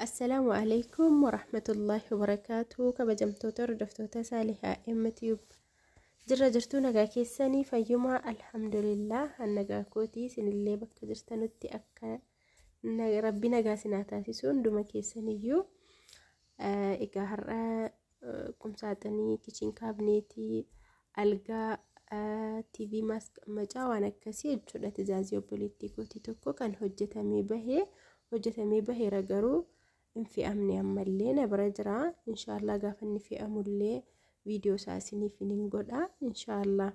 Assalaamu alaikum warahmatullaahi wabarakaatu. Kabajamtoota hordoftoota Saalihaa MTube, jirra jirtuu? Nagaa keessanii? Fayyumaa? Alhamdulillah, nagaa kootii. Isinillee bakka jirtanutti akka rabbi nagaa sinaa taasisu hunduma keessaniyyuu. Egaa har'a qumsaaxinii, kitchen cabinetii, algaa, TV maasqammacaa, waan akkasii jechuudha. Tajaajila obboleettii kootii tokko kan hojjetamee bahee, hojjetamee baheera, garuu hin fe'amne, ammallee na bira jira. Inshaallah gaafa inni fe'amullee viidiyoo isaa isiniif hin godha inshaallah.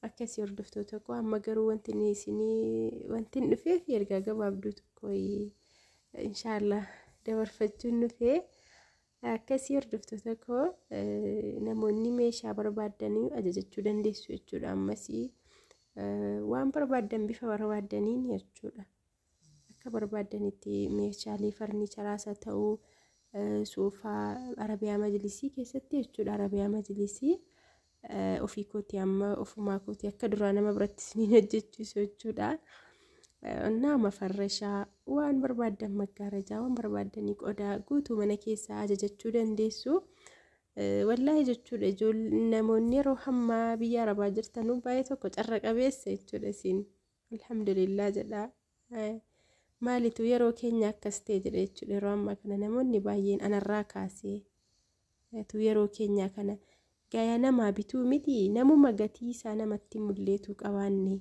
Akkasii hordoftoota koo, amma garuu wanti isinii wanti hin dhufeef ergaa gabaabduu tokko inshaallah dabarfachuun dhufee. Akkasii hordoftoota koo, namoonni meeshaa barbaaddanii ajajachuu dandeessu jechuudha. Ammasii waan barbaaddan bifa barbaaddaniin jechuudha. Akka barbaaddanitti meeshaalee farniicharaas haa ta'uu, soofaa, arabiyaa majlisii keessatti jechuudha. Arabiyaa majlisii ofii kootii amma ofumaa kootii akka duraa nama biratti isiniin hojjechiisu jechuudha. Nama farrashaa waan barbaaddan, maggaarajaa waan barbaaddanii, qodaa guutuu mana keessaa ajajachuu dandeessu. Wallaahi jechuudha, ijoollee namoonni yeroo hammaa biyya arabaa jirtanuu baay'ee tokko carra qabeessa jechuudha isin. Alhamdulillah jedha. Maalitu yeroo keenya akkas ta'e jedha jechuudha. Yeroo ammaa kana namoonni baay'een anarraa kaasee tu yeroo keenyaa kana gaya namaa bituu miti, namuma gatii isaa namatti mul'eetu qabaanne,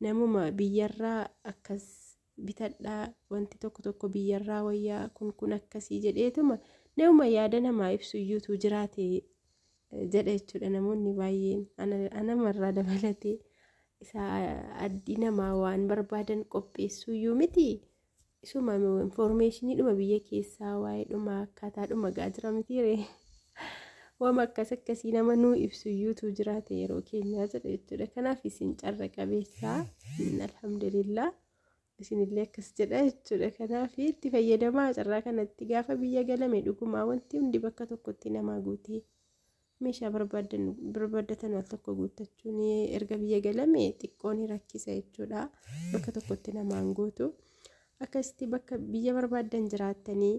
namuma biyyarraa akkas bitadhaa, wanti tokko tokko biyyarraa wayyaa, kun kun akkasii jedheetuma namuma yaada namaa ibsu iyyuutu jiraate jedha jechuudha. Namoonni baay'een anamarraa dabalatee isa addii namaa waan barbaadan qopheessuu iyyuu miti, isuma informationiidhuma biyya keessaa waa'ee dhuma akkaataa dhuma gaa jira mitiire, waan akkas akkasii nama nuu ibsu iyyuutu jiraate yeroo keenyaa jedha jechuudha. Kanaaf isin carra qabeessaa, alhamdulillah, isinillee akkas jedha jechuudha. Kanaaf itti fayyadamaa carraa kanatti. Gaafa biyya galame dhugumaa wanti hundi bakka tokkotti namaa guutee meeshaa barbaaddatan al tokko guuttachuun erga biyya galame xiqqoo ni rakkisa jechuudha. Bakka tokkotti namaan guutu. Akkasitti bakka biyya barbaaddan jiraattanii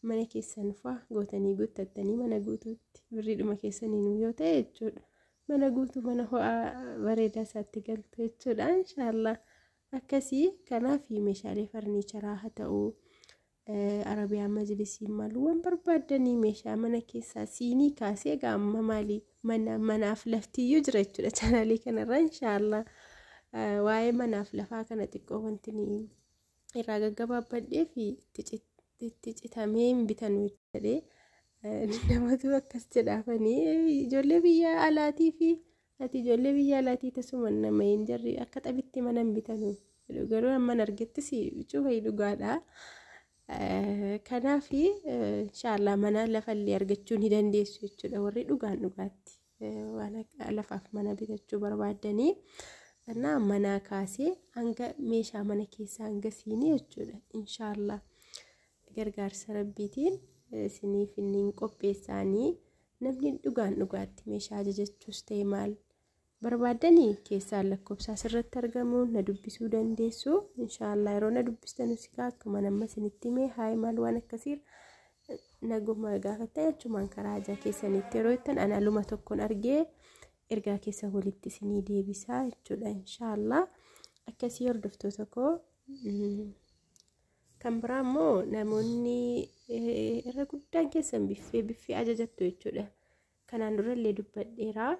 mana keessan fa'aa gootanii guuttattanii mana guutuutti birriidhuma keessaniin yoo ta'e jechuudha. Mana guutuu, mana ho'aa bareedaa isaatti galtu jechuudha inshaallah. Akkasii kanaaf meeshaalee farniicharaa haa ta'uu, arabiyaa majlisii, maal waan barbaaddanii, meeshaa mana keessaa siinii kaasee, egaa amma maali, mana manaaf laftiyyuu jira jechuudha chaanaalii kanarra inshaallah. Waa'ee manaaf lafaa kana xiqqoo wanti irraa gaggabaabbadhee fi itti citamee hin bitanu jedhee namatu akkas jedhaafanii ijoollee biyya alaatii fi ati ijoollee biyya alaatii tasuma nama hin jarri akka xabitti mana hin bitanu, garuu amman argettis cufa dhugaadha. Kanaaf inshaallah mana lafallee argachuu ni dandeessu jechuudha warri dhugaan dhugaatti waan lafaaf mana bitachuu barbaaddanii. Innaa manaa kaasee hanga meeshaa mana keessaa hanga siinii jechuudha. Inshaallah gargaarsa rabbiitiin isiniif inni qopheessaanii. Namni dhugaan dhugaatti meeshaa ajajachuus ta'e maal barbaaddanii keessaan lakkoofsa asirratti argamu na dubbisuu dandeessu. Inshaallah yeroo na dubbistanus akkuma nama isinitti himee haay maal waan akkasii naguma gaafattan achumaan karaa ajaa keessanitti yeroo ittan ana luma tokkoon argee ergaa keessa walitti isinii deebisaa jechuudha inshaallah. Akkasii hordoftoota koo, kan biraa immoo namoonni irra guddaan keessan biffee biffee ajajattu jechuudha. Kanaan durallee dubbadheeraa,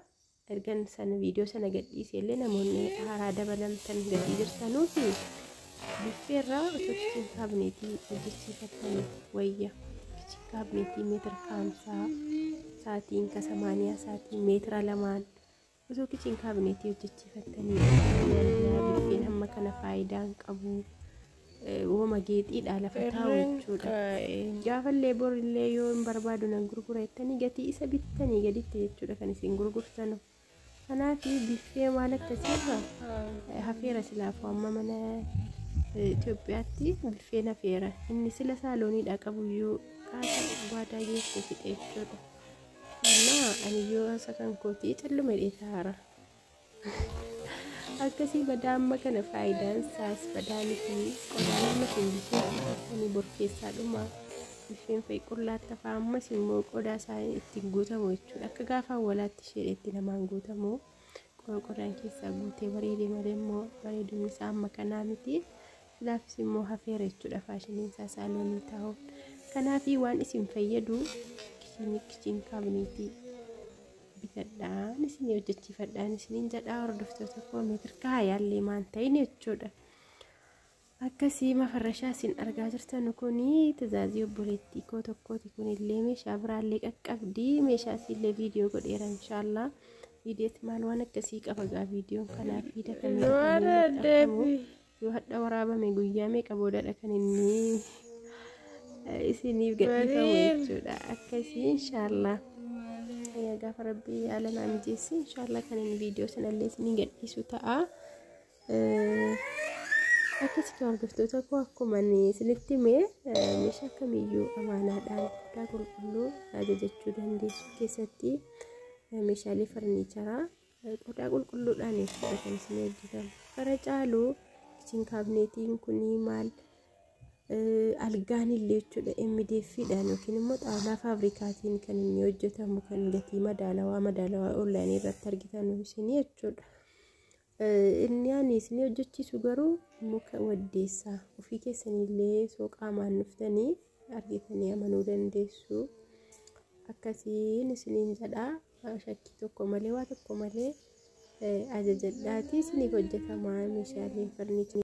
ergan sana viidiyoo sana gadhiisee illee namoonni haaraa dabalamtan gatii jirtanuu fi biffeerraa otoo kitchen cabinetii hojjechiifattan wayya. Kitchen cabinetii meetira 50 saatiin ka 80 saatiin meetira 2n osoo kitchen cabinetii hojjechiifattanii wayya. Biffeen hamma kana faayidaa hin qabu. Wooma geexiidha lafa taa'u jechuudha. Gaafallee borillee yoo hin barbaadu nan gurgura jettanii gatii isa bittanii gaditti jechuudha kan isin gurgurtanu. Kanaaf biffee maal akkasiirra hafeera silaafuu amma mana Itoophiyaatti biffeen hafeera. Inni sila saalooniidha qabuyyuu kaasa waadaa geesse fixe jechuudha. Innaa ani yoo isa kan kootii calluma hidhee taa'ara. Akkasii badaa amma kana faayidaan isaas badaa miti. Qodaan amma isin bittanii bor keessaa dhuma. Biffeen fa'i qullaatti hafaa ammas immoo qodaa isaa ittiin guutamu jechuudha. Akka gaafa awwaalaatti isheedheetti namaan guutamu. Qodaan keessaa guutee bareedee malee immoo bareedumni isaa amma kanaa miti. Silaafis immoo hafeera jechuudha faashiniin isaa saaloonii taa'u. Kanaaf waan isin fayyadu kitchen kaabineetii bitadhaan isin hojjechiifadhaan isiniin jedhaa hordoftoota koo meetir kaayaallee maan ta'in jechuudha. Akkasii mafarrashaa isin argaa jirtan kuni tajaajila obboleettii koo tokkooti. Kunillee meeshaa biraallee qaqqabdi. Meeshaa isiillee viidiyoo godheera inshaallah. Viidiyooti maal waan akkasii qaba gaa viidiyoon kanaaf dafamee yoo hadha waraabame guyyaa meeqa boodadha kan inni isiniif gadhiifamu jechuudha. Akkasii inshaallah. Gaafa rabbii haala naa mijeesse inshaallah kan inni viidiyoo sanallee isinii gadhiisu ta'a. Akkasii hordoftoota koo akkuma isinitti hime meeshaa kamiyyuu amaanaadhaan qodaa qulqulluu ajajachuu dandeessu keessatti meeshaalee farniicharaa qodaa qulqulluudhaan jechuudha kan isin hojjetamu. Kara caalu kitchen kaabineetiin kunii maal algaan illee jechuudha MDF-dhaan yookiin immoo xaawulaa faabrikaatiin kan inni hojjetamu kan gatii madaalawaa onlaayinii irratti argitan isinii jechuudha. Inni ani isinii hojjechiisu garuu muka waddeessaa ofii keessanillee soo qaamaan dhuftanii argitanii amanuu dandeessu. Akkasiin isiniin jedhaa shakkii tokko malee waa tokko malee ajajadhaati isiniif hojjetamaa meeshaaleen farniicharii.